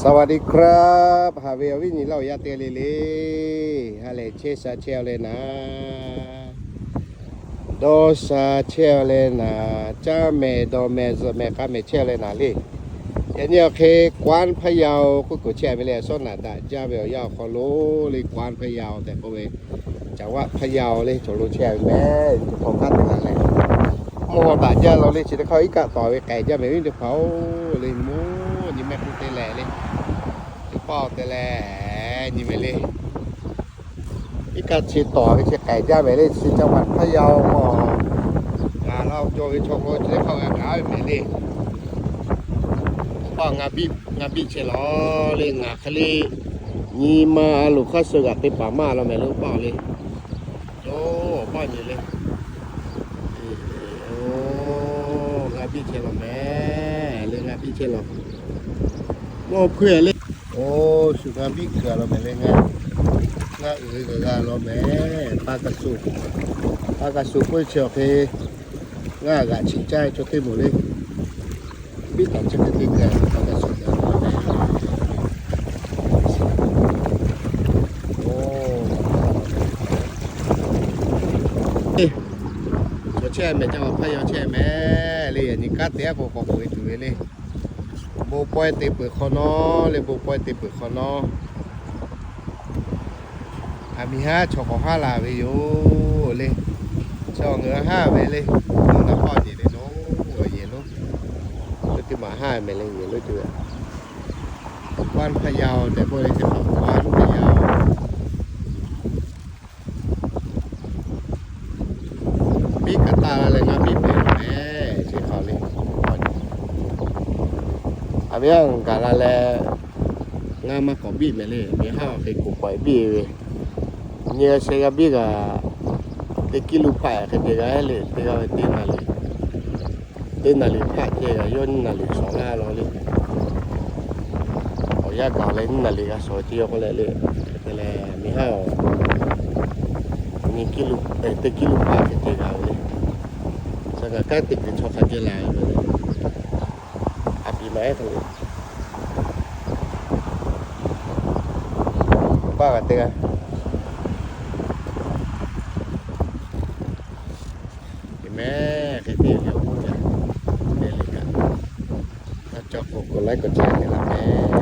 สวัสดีครับ Haꞈ ve awˬ viˉ nyi laˇ awˬ yaˇ teˇ g'aˇ le le, ha lehˬ chehˇ sha chehˇ a leh naˍ, dawˇ sha chehˇ a leh naˍ, caˇ mehˍ dawˬ mehˍ zuhꞈ mehˍ k'a mehˍ chehˇ a leh naˍ le. Yaꞈ nyi awˬ hk'e กวานพะเยา k'oˆ k'oˆ chehˇ ve le, a shawˉ naˍ daꞈ jaˇ ve awˬ yanˇ awˬ hk'aw lo le, กวานพะเยา tehꞈ k'oˆ ve, caˍ vaˆ hpaˇ yaˇ le, cawˬ lo chehˇ ve mehˍ, teˇ hpaˍ hk'aˇ te la leh, mvuhˇ haw daꞈ jaˇ la le, chi teˇ hk'aˇ iˉ kaˆ tawˍ ve k'ai jaˇ mehˍ ve teˇ hpaˍ-oˬ le, mvuhˇ nyi mehˆ hk'oˆ te lehˬ le, teˇ pawˆ te leh nyi mehˍ le. Iˉ kaˆ chi tawˍ ve chi k'ai jaˇ mehˍ le, chi จังหวัดพะเยา k'o, ngaˬ la cawˬ ve chaw k'o chi teˇ hk'aˇ g'a kaꞈ ve mehˍ le. Oˇ paˆ ngaˇ biˆ chehˇ lawˬ le, ngaˬ hk'e le nyi ma a loˍ hk'aˇ suh g'aꞈ te paˍ maˇ la mehˍ le, oˇ paˆ le. Oˇ paˆ nyi le. Ngaˇ biˆ chehˇ lawˬ mehˍ le, ngaˇ biˆ chehˇ lawˬ. Mawˇ hpui le. Oˇ shu ngaˇ biˆ hkui a lawˬ mehˍ le, ngaˇ, ngaˇ uiˍ ve g'a g'a lawˬ mehˍ. Pa kaꞈ shu, pa kaꞈ shu k'oˆ ve chi awˬ hk'e, ngaˇ g'aꞈ chi caˇ ve chaw teˇ moˍ le. Biˇ taˍ chi hk'e te gaˬ pa kaꞈ shu gaˬ la mehˍ. Cawˬ chehˇ mehˍ, จังหวัดพะเยา chehˇ mehˍ le. Yaꞈ nyi kanˉ te aˉ k'o k'awꞈ k'oꞈ e tuˬ ve le. Bon pawehˇ te peuˬ hk'awꞈ nawˉ le, bon pawehˇ te peuˬ hk'awꞈ nawˉ. Aˬ miˬ haˉ chaw k'awꞈ haˉ la ve yoˬ le. Chaw ngaˬ hui haˉ ve le. Naˉ hpawˇ nyi le lo, yehˬ lonˉ, teˇ maˬ haˉ mehˍ le, yehˬ lonˉ tuˬ ve. กวานพะเยา tehꞈ k'oˆ le, teˇ hpaˍ กวานพะเยา. Biˇ kaꞈ taˇ la leh ngaˇ biˇ mehˍ mehˍ, chi hk'aˬ le. Aˬ miˬ haˉ gaˬ la leh, ngaˇ maˇ k'awꞈ biˇ mehˍ le. Miˬ haˉ awˬ hk'e kuˬ pawehˇ biˇ ve, nyi a sheh g'a biˇ kaꞈ, teˇ kiˇ lu hpaˆ hk'e te g'a le, teˇ g'aˇ ve teˇ naˍ liꞈ, teˇ naˍ liꞈ hpaˆ ceh kaꞈ yawˇ nyiˇ naˍ liꞈ shawˍ laˇ lawˬ le. Awˬ yanˇ gaˬ leh nyiˇ naˍ liꞈ g'a shawˍ ve teˇ yawˇ k'oˆ leh le. Hk'e te leh miˬ haˉ awˬ, nyi kiˇ lu, teˇ kiˇ lu hpaˆ hk'e te g'a ve le. Saˍ kaˍ kanˉ te kuiˬ chaw hk'a ceh la ve le. Aˬ piˍ maˬ ehˉ hk'e le. Paˇ g'a te g'a. Mehˍ hk'e te le, oˇ jaˇ, mehˍ le kaꞈ. Aˬ cawˬ k'o k'oꞈ laiˉ k'awꞈ ceh te la mehˍ.